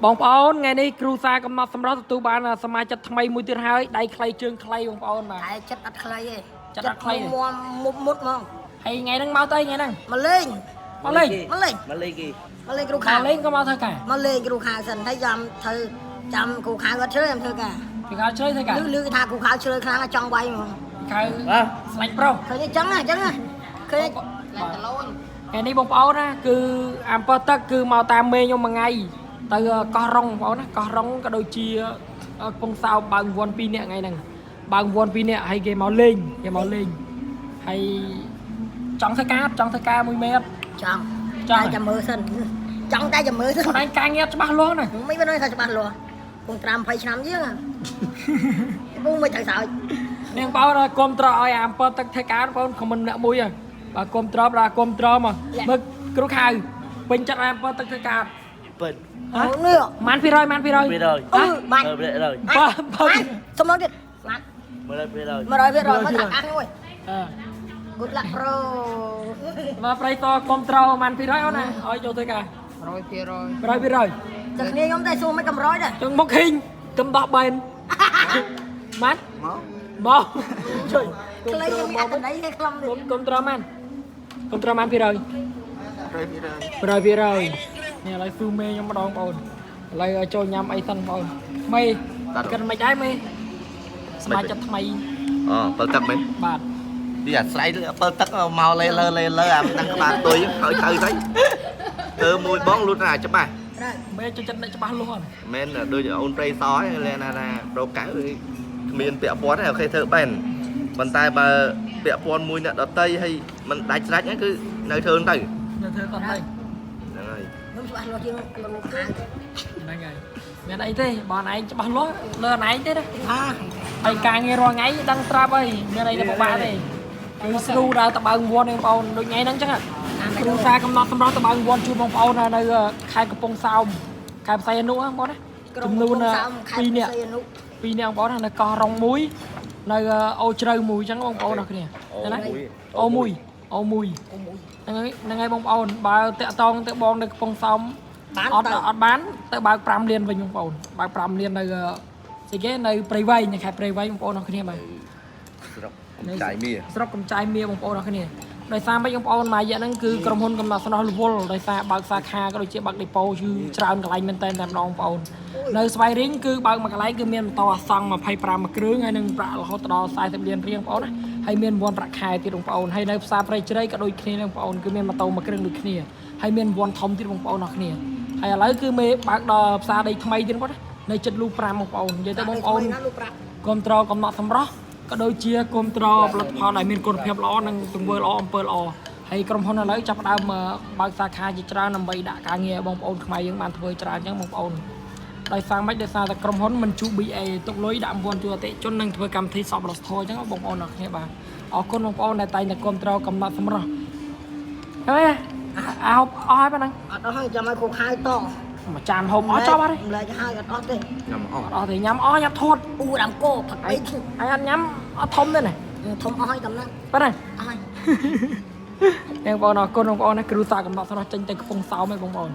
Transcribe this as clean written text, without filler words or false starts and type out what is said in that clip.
បងប្អូនថ្ងៃនេះគ្រូសាកំណត់សម្រាប់ទទួលបានសមាជិកថ្មីមួយទៀតហើយដៃខ្លីជើងខ្លីបងប្អូនបាទ តែចិត្តអត់ខ្លីទេ ចិត្តអត់ខ្លីទេ មុំមុំមុតហ្មង ហើយថ្ងៃហ្នឹងមកទៅថ្ងៃហ្នឹង មកលេង មកលេង មកលេង មកលេងគេ មកលេងគ្រូខៅ មកលេងក៏មកធ្វើការ មកលេងគ្រូខៅសិនហើយចាំធ្វើចាំគ្រូខៅអត់ជ្រើចាំធ្វើការ ពីខៅជ្រើធ្វើការ លឺលឺគេថាគ្រូខៅជ្រើខ្លាំងណាស់ចង់វាយហ្មង ពីខៅ បាទ ស្លាញ់ប្រុស ឃើញអញ្ចឹងណាអញ្ចឹងណាឃើញ ថ្ងៃនេះបងប្អូនណាគឺអំពើទឹកគឺមកតាមមេខ្ញុំមួយថ្ងៃទៅកោះរងបងប្អូនណាកោះរងក៏ដូចជាកំពង់សោមបើកវ័ន2នាក់ថ្ងៃហ្នឹងបើកវ័ន2នាក់ហើយគេមកលេងគេមកលេងហើយចង់ធ្វើការចង់ធ្វើការមួយមេអត់ ចង់ ចង់ តែចាំមើលសិនចង់តែចាំមើលសិន ខ្លួនឯងការងារច្បាស់លាស់ណាស់ មិនមិនថាច្បាស់លាស់ពងត្រាំ20ឆ្នាំជាងពងមិនត្រូវសើច នាងបងគុំត្រឲ្យអាអំពើទឹកធ្វើការបងខមមិនអ្នកមួយហ៎បាទគុំត្របាទគុំត្រមកមើលគ្រូខៅពេញចិត្តអាអំពើទឹកធ្វើការ ពិត ហ៎ អូនេះ ម៉ាន200ម៉ាន200 200 អឺបាន 100 បាទបាទ សុំមកទៀតបាន 100% 100%មកថាអាំងមួយ អឺ Good luck bro. បាទប្រៃតគុំត្រម៉ាន200អូនណាឲ្យចូលធ្វើការ 100% 100 200 តែគ្នាខ្ញុំតែសួរមិនកំរយដែរ ចឹងមកឃីងទំដោះបែនម៉ាន មក មកជួយ ខ្លីខ្ញុំមានអត្ថន័យគេខ្លំទៀត គុំគុំត្រម៉ានគុំត្រម៉ាន200 100 100 200នេះឥឡូវស៊ូមេខ្ញុំម្ដងបងប្អូនឥឡូវឲ្យចូលញ៉ាំអីសិនបងប្អូនមេគិតមិនដែរមេសមាជិកថ្មី អូពិលទឹកមែន បាទ នេះអាស្រ័យពិលទឹកមកលេលើលេលើអាមិនដឹងក្បាលទុយហើយទៅទៅធ្វើមួយបងលូតណាច្បាស់ ត្រូវ មេចូលចិត្តអ្នកច្បាស់លាស់ហ្នឹង មិនដូចអូនព្រៃសឯងលេណាណាប្រូកៅគ្មានពាក់ព័ន្ធទេអូខេធ្វើបែនប៉ុន្តែបើពាក់ព័ន្ធមួយអ្នកដតីហើយមិនដាច់ស្រេចហ្នឹងគឺនៅធ្វើទៅ នៅធ្វើគាត់ទៅ ហ្នឹងហើយ ខ្ញុំច្បាស់លាស់ជាងលោកខាង ហ្នឹងហើយមានអីទេបងឯងច្បាស់លាស់លើអនឯងទេណា ហា ហើយការងាររាល់ថ្ងៃដឹងត្រាប់ហើយមានអីទៅពិបាកទេគឺស្រូដើរតបើងវ័នឯងបងប្អូនដូចថ្ងៃហ្នឹងចឹងគ្រូសាកំណត់សម្រាប់តបើងវ័នជួបបងប្អូននៅខេត្តកំពង់សោមខេត្តផ្សៃអនុហ្នឹងបងណា ក្រុម ចំនួន ខេត្ត 2នាក់ សីហនុ 2នាក់បងប្អូននៅកោះរងមួយនៅអូជ្រៅមួយចឹងបងប្អូនអរគ្នាណាអូមួយអូមួយហ្នឹងហើយហ្នឹងហើយបងប្អូនបើតាក់តងទៅបងនៅកំពង់សោម បាន អត់ ទៅ អត់បានទៅបើក5លានវិញបងប្អូនបើក5លាននៅស្អីគេនៅព្រៃវែងនៅខេត្តព្រៃវែងបងប្អូនអរគ្នាបាទ ស្រុកកំចាយមា ស្រុកកំចាយមាបងប្អូនអរគ្នាដោយសារមិនបងប្អូនមួយរយៈហ្នឹងគឺក្រុមហ៊ុនកំណត់ស្នោះរវល់ដោយសារបើកសាខាក៏ដូចជាបើកដេប៉ូគឺច្រើនកន្លែងមែនតែនតែម្ដងបងប្អូននៅស្វាយរៀងគឺបើកមួយកន្លែងគឺមានម៉ូតូអាសង់25មួយគ្រឿងហើយនឹងប្រាក់រហូតដល់40លានរៀលបងប្អូនណាហើយមានវ័នប្រាក់ខែទៀតបងប្អូនហើយនៅផ្សារព្រៃជ្រៃក៏ដូចគ្នានឹងបងប្អូនគឺមានម៉ូតូមួយគ្រឿងដូចគ្នាហើយមានវ័នធំទៀតបងប្អូនអរគ្នាហើយឥឡូវគឺមេបើកដល់ផ្សារដីថ្មីទៀតបងប្អូនណានៅចិត្តលូ5បងប្អូននិយាយទៅបងប្អូន ណាលោកប្រាប់ គ្រប់ត្រកំណត់សម្រស់ក៏ដូចជាគ្រប់ត្រផលិតផលដែលមានគុណភាពល្អនិងទង្វើល្អអំពើល្អហើយក្រុមហ៊ុនឥឡូវចាប់ផ្ដើមបើកសាខាជាច្រើនដើម្បីដាក់ការងារឲ្យបងប្អូនខ្មែរយើងបានធ្វើច្រើនអញ្ចឹងបងប្អូនដោយសារម៉េចដោយសារតែក្រុមហ៊ុនមិនជួ BA ទុកលុយដាក់រង្វាន់ជួអតិថិជននិងធ្វើកម្មវិធីសប្បុរសធម៌អញ្ចឹងបងប្អូនអរគ្នាបាទអរគុណបងប្អូនដែលតែងតែគ្រប់ត្រកំណត់សម្រស់ហើយអាហូបអស់ហើយប៉ុណ្ណឹង អត់អស់ហើយចាំឲ្យគ្រូខៅត មួយចានហូបអស់ចប់អត់ទេ ម្លែកហើយអត់អស់ទេ ញ៉ាំអស់ អត់អស់ទេញ៉ាំអស់ញ៉ាំធត់ អ៊ូដាំគោផឹកអី ហើយអត់ញ៉ាំអត់ធំទេណា ធំអស់ហើយតំណា ប៉ុណ្ណឹង អស់ហើយ បងប្អូនអរគុណបងប្អូនណាគ្រូសាកំណត់ស្រស់ចេញទៅកំពង់សោមឯងបងប្អូន